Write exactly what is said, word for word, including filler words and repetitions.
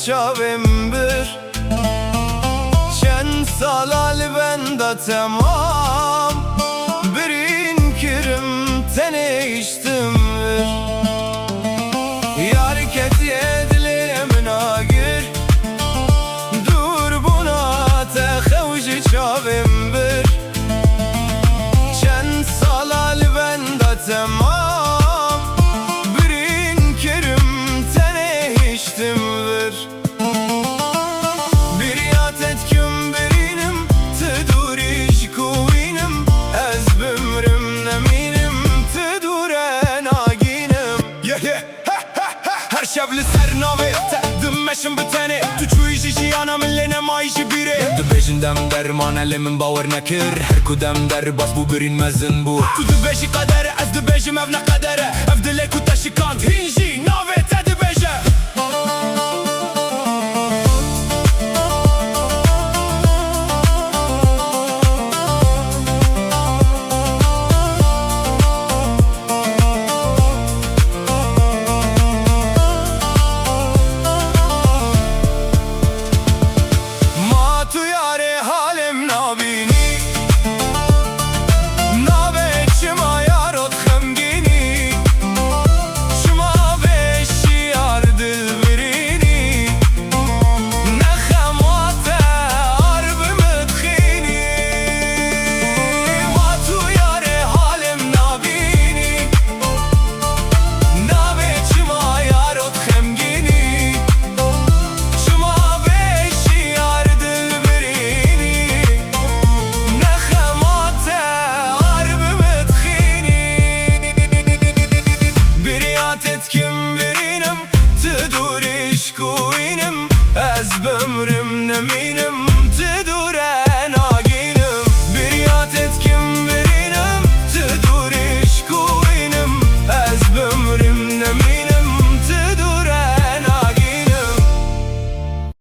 Çavêm bir, çend sala li benda temam, birîn kirim, tenê hiştim vir. Yar ketiye dilê min agir, dûr bûna te xew ji çavêm bir. Çend sala li benda temam, birîn kirim, tenê hiştim vir. Biriya te dikim birînim, ti dûrî ji ku wînim, ez bimrim nemînim, ti dûre nagînim. Yeah, yeah. Her şev li ser navê te dimeşim bi tenê, tu çûyî ji jiyana min lê nemayî ji bîrê. Dibêjin dem derman e lê min bawer nekir, her ku dem derbas bû birîn mezin bû. Tu dibêjî qeder e, ez dibêjim ev ne qeder e, ev dilê ku te şikand hîn jî navê te dibêje. Ma tu yarê halêm nabînî, nabê çima yaro dixemgînî, çima vê şiyar dil birînî, ne xema te ar bi min dixînî. Ma tu yarê halêm nabînî, nabê çima yaro dixemgînî, çima vê şiyar dil birînî, ne xema te ar bi min dixînî. Biriya te dikim birînim, ti dûrî ji ku wînim, ez bimrim nemînim.